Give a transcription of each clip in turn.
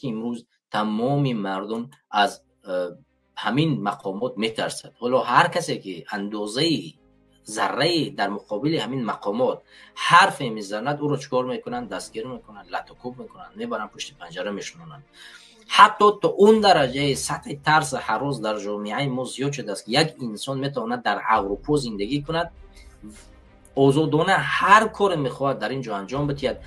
ки имрӯз тамоми мардум аз ҳамин мақомот метарсад. Ҳоло ҳар касе ки андозаи заррае дар муқобили ҳамин мақомот ҳарфе мезанад, ӯро чикор мекунанд? Дастгир мекунанд, латукӯб мекунанд, мебаранд пушти панҷара мешунонанд. Ҳатто то он дараҷаи сатҳи тарс ҳарос дар ҷомеаи мо зиёд шудааст, ки як инсон метавонад дар Аврупо зиндагӣ кунад, озодона ҳар коре мехоҳад дар ин ҷо анҷом бидиҳад,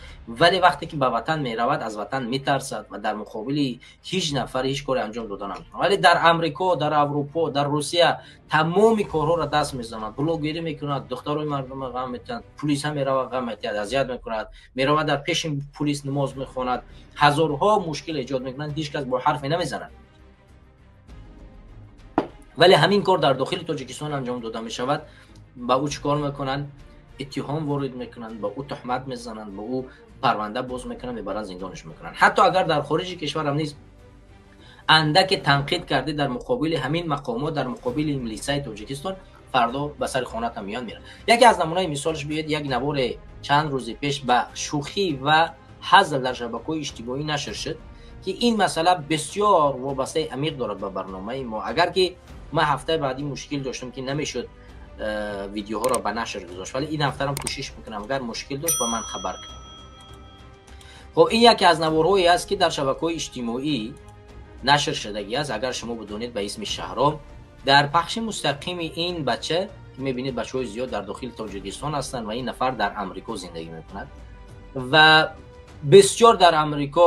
вале вақте ки ба ватан меравад, аз ватан метарсад ва дар муқобили ҳеҷ нафар ҳеҷ коре анҷом дода наметавонад. Вале дар Амрико, дар Аврупо, дар Русия тамоми корҳоро даст мезанад, блогерӣ мекунад, духтарои мардумро ғам метиҳад, пулиса меравад ғам метиҳад, азият мекунад, меравад дар пеши пулис намоз мехонад, ҳазорҳо мушкил эҷод мекунад, ҳеҷ кас бо ҳарфе намезанад. Вале ҳамин кор дар дохили Тоҷикистон анҷом дода мешавад. Ба ӯ чӣ кор мекунанд? Иттиҳом ворид мекунанд, ба ӯ туҳмат мезананд, ба ӯ парванда боз мекунанд, мебаранд зиндонаш мекунанд. Ҳатто агар дар хориҷи кишвар ҳам низ андаке танқид кардӣ дар муқобили ҳамин мақомот, дар муқобили милисаи Тоҷикистон, фардо ба сари хонаат ҳам меоянд, мераванд. Яке аз намунаи мисолаш биёед, як навори чанд рӯзи пеш ба шӯхӣ ва ҳазл дар шабакаҳои иҷтимоӣ нашр шуд, ки ин масъала бисёр вобастаи амиқ дорад ба барномаи мо. Агар ки ман ҳафтаи баъдӣ мушкил доштам, ки намешуд видеоҳоро ба нашр гузошт, вале ин ҳафтарам кӯшиш мекунам, агар мушкил дошт ба ман хабар кунед. Хоб, ин яке аз наворҳое аст, ки дар шабакаҳои иҷтимоӣ нашр шудагӣ аст. Агар шумо бидонед, ба исми Шаҳром дар пахши мустақими ин бача мебинед, бачаҳои зиёд дар дохили Тоҷикистон ҳастанд ва ин нафар дар Амрико зиндагӣ мекунад ва бисёр дар Амрико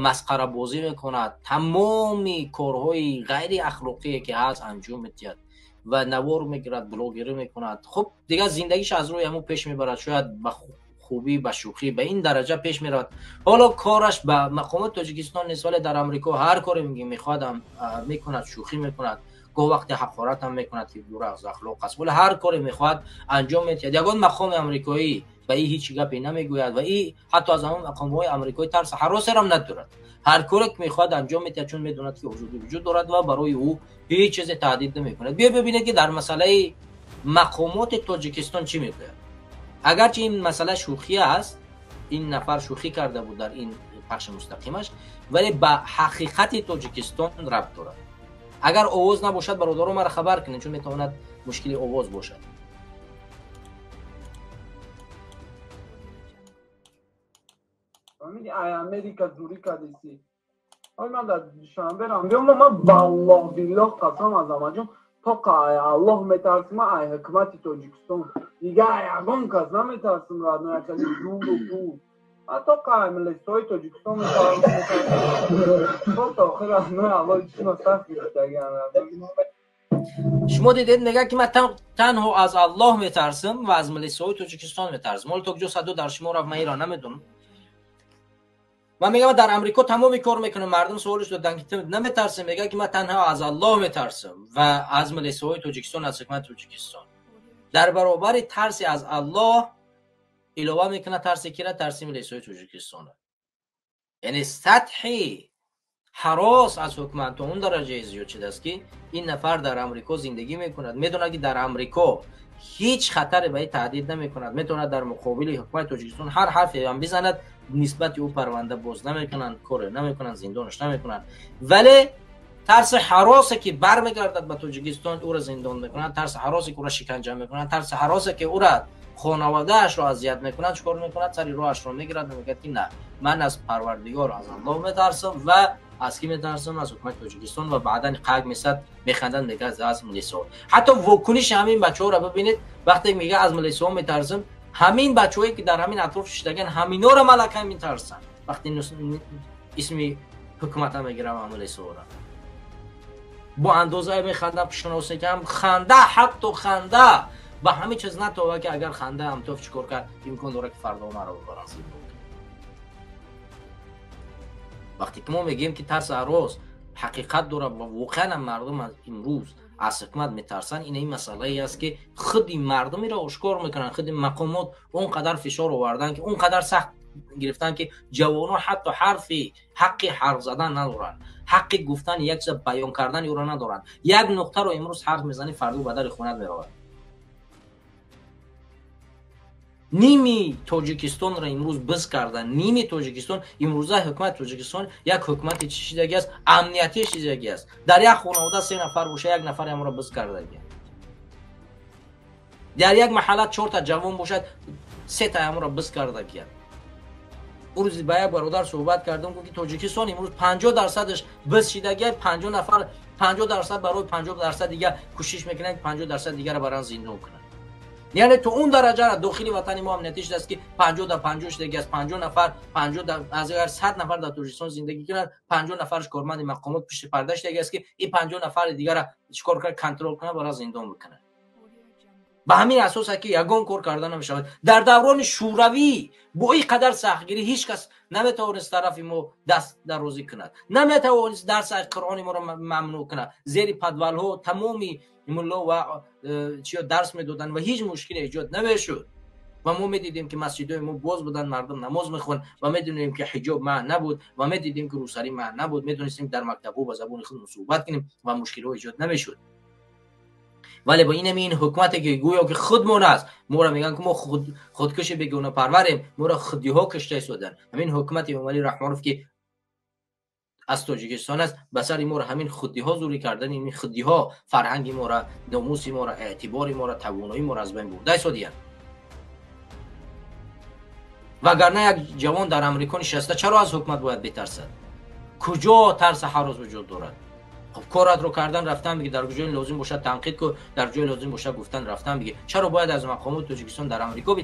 масхарабозӣ мекунад, тамоми корҳои ғайри ахлоқие ки ҳаст анҷом медиҳад ва навор мегирад, блогерӣ мекунад. Хуб, дигар зиндагиш аз рӯи ҳамон пеш мебарад, шояд ба хубӣ, ба шӯхӣ ба ин дараҷа пеш меравад. Ҳоло кораш ба мақомоти Тоҷикистон нест, вале дар Амрико ҳар коре мехоҳад мекунад, шӯхӣ мекунад, гоҳ вақте ҳақорат ҳам мекунад, ки дур аз ахлоқ аст, вале ҳар коре мехоҳад анҷом медиҳад. Ягон мақоми амрикоӣ ба ин ҳеҷ гапе намегӯяд ва ин ҳатто аз ҳамон мақомҳои амрикоӣ тарс ҳаросерам надорад. Ҳар коре ки мехоҳад анҷом медиҳад, чун медонад ки озодӣ вуҷуд дорад ва барои ӯ ҳеҷ чизе таҳдид намекунад. Биё бибинед, ки дар масъалаи мақомоти Тоҷикистон чӣ мегӯяд. Агарчи ин масъала шӯхӣ аст, ин нафар шӯхӣ карда буд дар ин пахши мустақимаш, вале ба ҳақиқати Тоҷикистон рабт дорад. Агар овоз набошад, бародаро, маро хабар кунед, чун метавонад мушкили овоз бошад. Америка зурӣ кардеси. Ой, ман дар Душанбе рам биём, ман валлоҳ биллоҳ қасам аз амаҷон, то ай Аллоҳ метарсим, ай ҳукумати Тоҷикистон. Дигар ай ягон кас наметарсим, родной, акали зуру пул. Ҳатто ай милисҳои Тоҷикистон метарсим. То охир родной, Аллоҳ чишма сахт гирифтагиам. Шумо дидед, мегӯяд, ки ман танҳо аз Аллоҳ метарсим ва аз милисҳои Тоҷикистон метарсим. Ҳоло то куҷо садо дар шумо рафт, ман инро намедонам. Ман мегӯям, дар Амрико тамоми кор мекунам, мардум суолш доданд, ки ту наметарсӣ? Мегӯяд, ки ман танҳо аз Аллоҳ метарсам ва аз милисҳои Тоҷикистон, аз ҳукумати Тоҷикистон. Дар баробари тарси аз Аллоҳ илова мекунад тарси кира? Тарси милисҳои Тоҷикистонро. Яъне сатҳи ҳарос аз ҳукумат то он дараҷае зиёд шудааст, ки ин нафар дар Амрико зиндагӣ мекунад, медонад, ки дар Амрико ҳеҷ хатаре ба ин таҳдид намекунад, метавонад дар муқобили ҳукумати Тоҷикистон ҳар ҳарфе ҳам бизанад, нисбати ӯ парванда боз намекунанд, коре намекунанд, зиндонаш намекунанд. Вале тарси ҳаросе ки бармегардад ба Тоҷикистон, ӯро зиндон мекунанд, тарси ҳаросе ки ӯро шиканҷа мекунанд, тарси ҳаросе ки ӯро хонаводаашро азият мекунанд, чикор мекунад? Сари роҳашро мегирад ва мегӯяд, ки на, ман аз Парвардигор, аз Аллоҳ метарсам ва аз кӣ метарсам? Аз ҳукумати Тоҷикистон. Ва баъдан қаг месад, механдад, мегӯяд аз милисҳо. Ҳатто вокуниши ҳамин бачаҳоро бибинед, вақте мегӯяд аз милисҳо метарсам, ҳамин бачаҳое ки дар ҳамин атроф шиштаган, ҳаминҳоро малакай метарсанд. Вақте исми ҳукумата мегирам, милисҳоро бо андозае механдам, пишоносекам ханда, ҳатто ханда ба ҳамин чиз натова, ки агар ханда ҳамтоф чикор кард, имкон дорад, ки фардо маро бибаранд зиндон. Вақте ки мо мегӯем, ки тарс ҳарос ҳақиқат дорад ва воқеан ҳам мардум аз имрӯз аз ҳукумат метарсанд, ин ин масъалае аст, ки худи мардумеро ошкор мекунанд. Худи мақомот он қадар фишор оварданд, ки он қадар сахт гирифтанд, ки ҷавонон ҳатто ҳарфи ҳаққи ҳарф задан надоранд, ҳаққи гуфтани як чиз, баён кардани ӯро надоранд. Як нуқтаро имрӯз ҳарф мезанӣ, фардо ба дари хонат меравад. Ними Тоҷикистонро имрӯз биз кардан, ними Тоҷикистон имрӯза ҳукумати Тоҷикистон як ҳукумати чӣ чизаги аст? Амниятӣ чизаги аст. Дар як хонавода се нафар боша, як нафар амро биз кардаги. Дар як маҳалла чорта ҷавон бошад, сета амро биз кардаги. Рӯзи ба як бародар суҳбат кардам, гуфт ки Тоҷикистон имрӯз 50%-аш биз шидаги, 50 нафар, 50% барои 50% дигар кӯшиш мекунанд, 50% дигарро баран зиндон кунанд. Яъне то он дараҷа дохили ватани мо амниятӣ шудааст, ки 50 дар 50 шудаги аст. 50 нафар, 50, аз агар 100 нафар дар Тоҷикистон зиндагӣ кунанд, 50 нафараш корманди мақомот пушти парда шудаги аст, ки ин 50 нафари дигара чикор кунад, контрол кунад, бара зиндон бикунад. Ба ҳамин асос ки ягон кор карда намешавад. Дар даврони Шӯравӣ бо ин қадар сахтгирӣ ҳеҷ кас наметавонист тарафи мо даст дарозӣ кунад, наметавонист дарси Қуръони моро мамнӯъ кунад. Зери подвалҳо тамоми мулло ва чиё дарс медоданд ва ҳеҷ мушкиле эҷод намешуд. Ва мо медидем, ки масҷидҳои мо боз буданд, мардум намоз мехонд, ва медонем, ки ҳиҷоб манъ набуд, ва медидем, ки рӯсарӣ манъ набуд. Медонистем, дар мактабҳо ба забони худ суҳбат кунем ва мушкилҳо эҷод намешуд. Вале бо инами ин ҳукумате, ки гӯё ки худмон аст, моро мегӯянд, ки мо худкуши бегонапарварем, моро худиҳо кушта истодан. Ҳамин ҳукумати Эмомалӣ Раҳмонов, ки аз Тоҷикистон аст, ба сари моро ҳамин худиҳо зӯрӣ кардан, ин худиҳо фарҳанги моро, номуси моро, эътибори моро, тавоноии моро аз байн бурда истодиянд. Вагарна як ҷавон дар Амрико нишаста чаро аз ҳукумат бояд битарсад? Куҷо тарса ҳарос вуҷуд дорад? Хуб, коратро кардан рафтан биги, дар ҷои лозим бошад танқид ку, дар ҷои лозим бошад гуфтан рафтан биги. Чаро бояд аз мақомоти Тоҷикистон дар Амрико